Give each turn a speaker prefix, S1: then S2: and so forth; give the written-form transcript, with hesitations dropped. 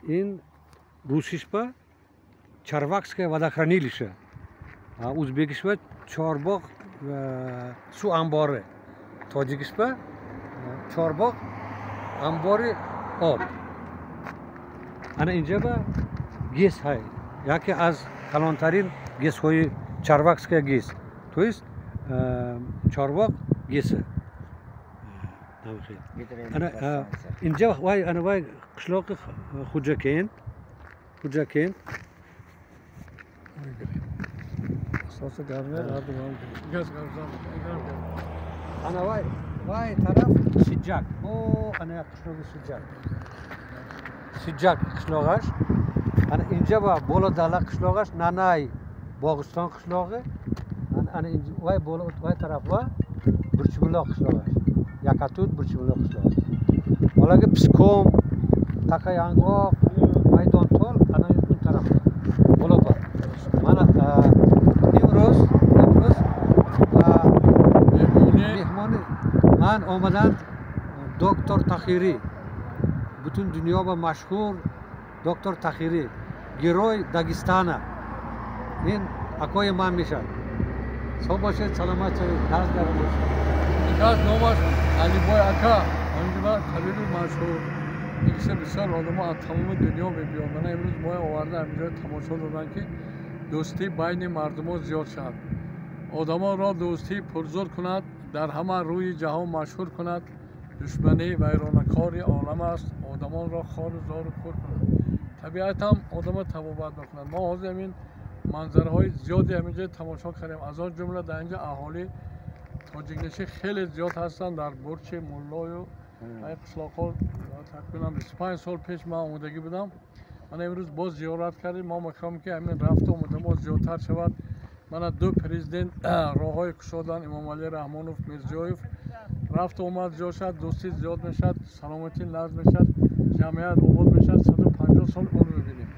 S1: Ин русишба Чарвакское водохранилище, узбекишба Чорбоғ сув анбори, тоҷикишба Чорбоғ анбори об. Ана инҷаба ГЭС ҳай, яке аз калонтарин ГЭСҳои Чарвакская ГЭС, то есть Чорбоғ ГЭСи. Ана инҷа вай, ана вай қишлоқи Хуҷакент, Хуҷакент. Ана вай, вай тараф Сиҷак. О, ана як қишлоқи Сиҷак, Сиҷак қишлоғаш. Ана инҷа ба Болодала қишлоғаш, Нанай Боғистон қишлоғи. Ана вай боло, вай тараф ва Бурчибулоқ қишлоғаш, Якатут, Бурчибулоқ қишлоғи. Ҳолаги Писком, Тақаянгоқ, Майдонтол ана он тарафда боло. Мана имрӯз меҳмони ман омаданд доктор Тахирӣ, бутун дунё ба машҳур доктор Тахирӣ, герой Дагестана. Ин акои ман мешавад. Сог бошед, саломат шавед, даст гарм бошед.
S2: Инкас номаш Алибой ака, ҳаминҷа табиби машҳур. Ин киша бисёр одамо аз тамоми дунё мебиёнд. Мана имрӯз моя оварда ҳаминҷо тамошо доданд, ки дӯстӣ байни мардумо зиёд шавад, одамонро дӯстӣ пурзур кунад, дар ҳама рӯи ҷаҳон машҳур кунад. Душманӣ вайронакори олам аст, одамонро хору зору кур кунад. Табиатам одама табобат мекунад. Мо ҳозир ҳамин манзараҳои зиёде ҳаминҷо тамошо кардем. Аз он ҷумла дар инҷа аҳолӣ тоҷикнишин хеле зиёд ҳастанд дар Бурчи Муллою ай қишлоқҳо. Тақрибан 25 сол пеш ман омодагӣ будам. Мана имрӯз боз зиёрат кардем. Мо мехоҳем, ки ҳамин рафту омода мо зиёдтар шавад. Мана ду президент роҳҳое кушоданд, Эмомалӣ Раҳмонов, Мирзиёев. Рафту омад зиёд шавад, дӯстӣ зиёд мешавад, саломатӣ нағз мешавад, ҷамъият обод мешавад. 150 сол умр мебинем.